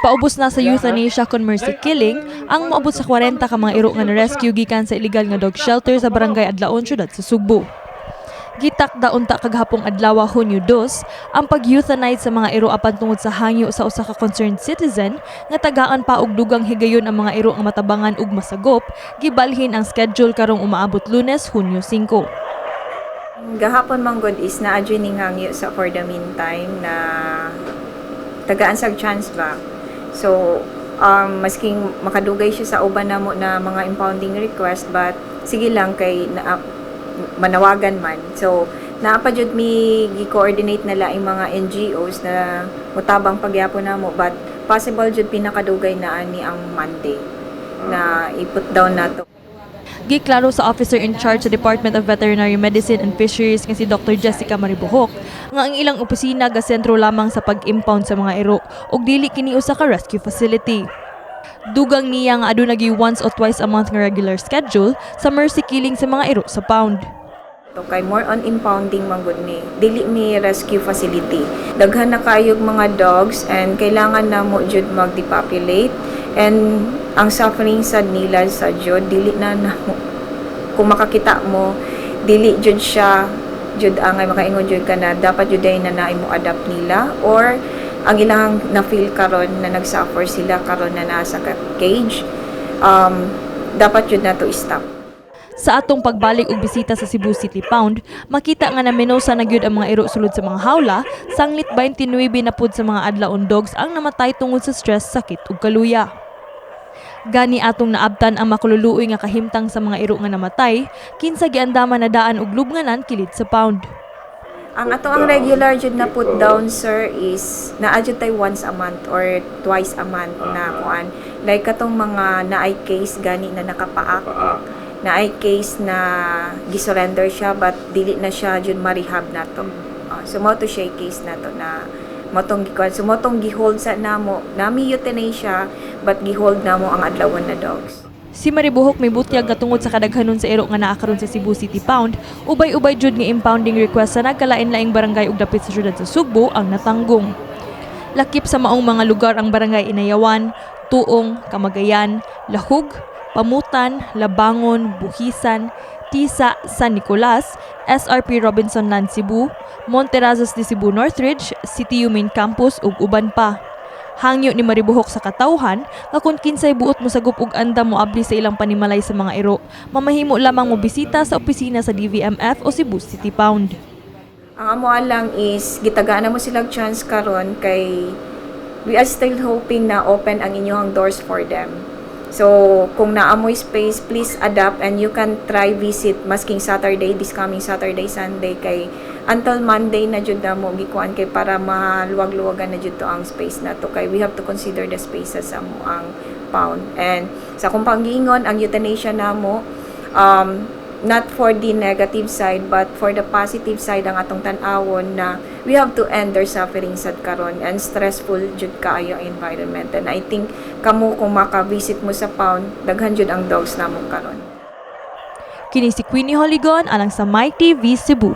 Paubos na sa euthanasia kon mercy killing ang moabot sa 40 ka mga iro nga na-rescue gikan sa illegal nga dog shelter sa Barangay Adlaon, syudad sa Sugbo. Gitakda unta kagahapong adlaw, Hunyo 2, ang pag-euthanize sa mga iro, apan tungod sa hangyo sa usa ka concerned citizen nga tagaan pa og dugang higayon ang mga iro nga matabangan ug masagop, gibalhin ang schedule karong umaabot Lunes, Hunyo 5. Gahapon man gud is naa jud ning hangyo sa for the meantime na tagaan sag chance ba. So, masking makadugay siya sa uban namo na mga impounding request, but sige lang kay na, manawagan man. So, naa pa jud mi gi-coordinate na laing mga NGOs na mutabang pagyapon namo, but possible jud pinakadugay na ani ang Monday na i-put down nato. Giklaro sa officer in charge sa Department of Veterinary Medicine and Fisheries nga si Dr. Jessica Maribuhok nga ang ilang opisina gasentro lamang sa pag-impound sa mga iro ug dili kini usa ka rescue facility. Dugang niya nga aduna gyud once o twice a month nga regular schedule sa mercy killing sa mga iro sa pound. To kay more on impounding man gud mi. Dili mi rescue facility. Daghan na kaayog mga dogs and kailangan na mo jud mag-depopulate, and ang suffering sad nila sa jud dili na namo, kung makakita mo, dili jud siya jud angay makaingon jud ka na dapat jud ay na naay mo adapt nila or ang ilang na feel karon na nag-suffer sila karon na nasa cage, dapat jud nato stop. Sa atong pagbalik og bisita sa Cebu City Pound, makita nga namenosa na gyud ang mga iro sulod sa mga hawla, sanglit 29 na pud sa mga Adlaon dogs ang namatay tungod sa stress, sakit ug kaluya. Gani atong naabtan ang makaluluoy nga kahimtang sa mga iro nga namatay, kinsa giandaman na daan og lubnganan kilid sa pound. Ang ato ang regular jud na put down, sir, is naa jud tay once a month or twice a month na kuan. Like katong mga naay case gani na nakapaak, naay case na gisurrender siya but dili na siya jud ma-rehab nato. So mao to siya case nato na mao tong gikuan. So mao tong gihold sa namo, nami euthanasia but gihold namo ang adlawon na dogs. Si Maribuhok may butyag nga tungod sa kadaghanon sa iro nga naa karon sa Cebu City Pound, ubay-ubay jud nga impounding request sa nagkalain-laing barangay ug dapit sa syudad sa Sugbo ang natanggong. Lakip sa maong mga lugar ang Barangay Inayawan, Tuong, Kamagayan, Lahug, Pamutan, Labangon, Buhisan, Tisa, San Nicolas, SRP Robinson Land Cebu, Monterrazas de Cebu Northridge, CTU Main Campus ug uban pa. Hangyo ni Maribuhok sa katawhan nga kung kinsay buot mosagop og andam moabli sa ilang panimalay sa mga iro, mamahimo lamang mo bisita sa opisina sa DVMF o Cebu City Pound. Ang amo lang is gitagaan na mo sila chance karon kay we are still hoping na open ang inyong doors for them. So, kung naa moy space, please adapt and you can try visit masking Saturday, this coming Saturday, Sunday, kay until Monday na jud na mo gikuan kay para maluwag-luwagan na jud to ang space na to, kay we have to consider the spaces sa amo ang pound. And sa akong panggiingon, ang euthanasia namo, not for the negative side but for the positive side ang atong tan-awon na we have to end their suffering sad karon and stressful jud kaayo ang environment, and I think kamo kung maka-visit mo sa pound, daghan jud ang dogs namo karon. Kini si Queenie Holigon alang sa My TV Cebu.